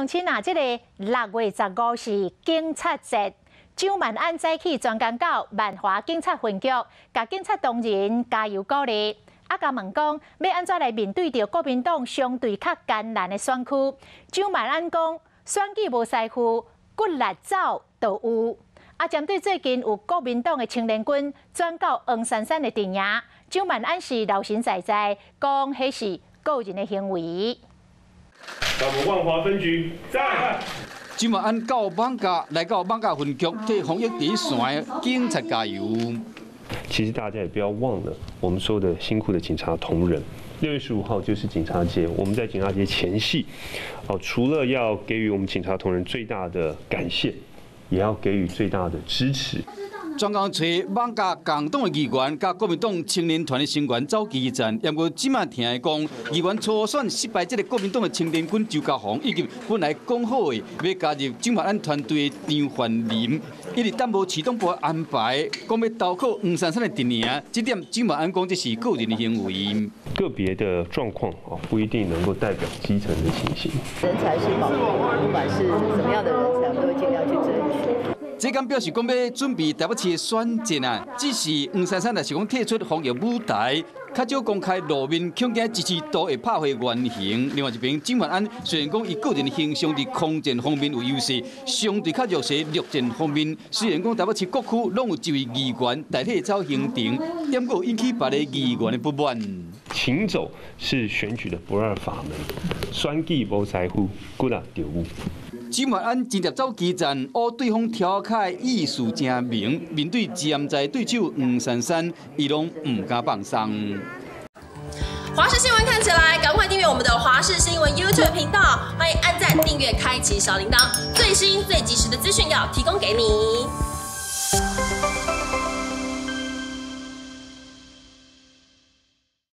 鄉親啊，這個6月15是警察節，蔣萬安早起專工到萬華警察分局，共警察同仁加油鼓勵。啊，共問講欲按怎來面對著國民黨相對較艱難的選區？蔣萬安講，選舉無師傅，骨力走就有。啊，針對最近有國民黨的青年軍轉到黃珊珊的陣營，蔣萬安是老神在在，講彼是個人的行為。我們萬華分局在。蔣萬安到艋舺來到艋舺分局，替防疫第一線的警察加油。其實大家也不要忘了，我們所有的辛苦的警察同仁。6月15號就是警察節，我們在警察節前夕，哦，除了要給予我們警察同仁最大的感謝，也要給予最大的支持。專工揣艋舺共黨的議員，佮國民黨青年團的成員走基層，毋過這馬聽講，議員初選失敗，這个國民黨的青年軍周家宏，以及本來講好的欲加入蔣萬安團隊的張焕林，一直等無市黨部安排，講欲投靠黃珊珊的陣營，這點蔣萬安講這是個人的行為。個別的狀況啊，不一定能夠代表基層的情形。人才是寶貴，不管是怎麼樣的人才，我們都會盡量去爭取。這敢表示講欲準備台北市的選戰啊，只是黃珊珊若是講退出防疫舞台，較少公開露面，恐驚支持度會拍回原形。另外一邊，蔣萬安雖然講伊個人形象佇空戰方面有優勢，相對較弱勢陸戰方面，雖然講台北市各區攏有一位議員代替走行程，毋過引起別个議員的不滿。請走是選舉的不二法門，選舉無師傅，骨力就有。蔣萬安真濟走基層，烏對方調侃意思誠明，面對潛在對手黃珊珊，伊攏毋敢放鬆。華視新聞看起來，趕快訂閱我們的華視新聞 YouTube 頻道，歡迎按讚、訂閱、開啟小鈴鐺，最新最及時的資訊要提供給你。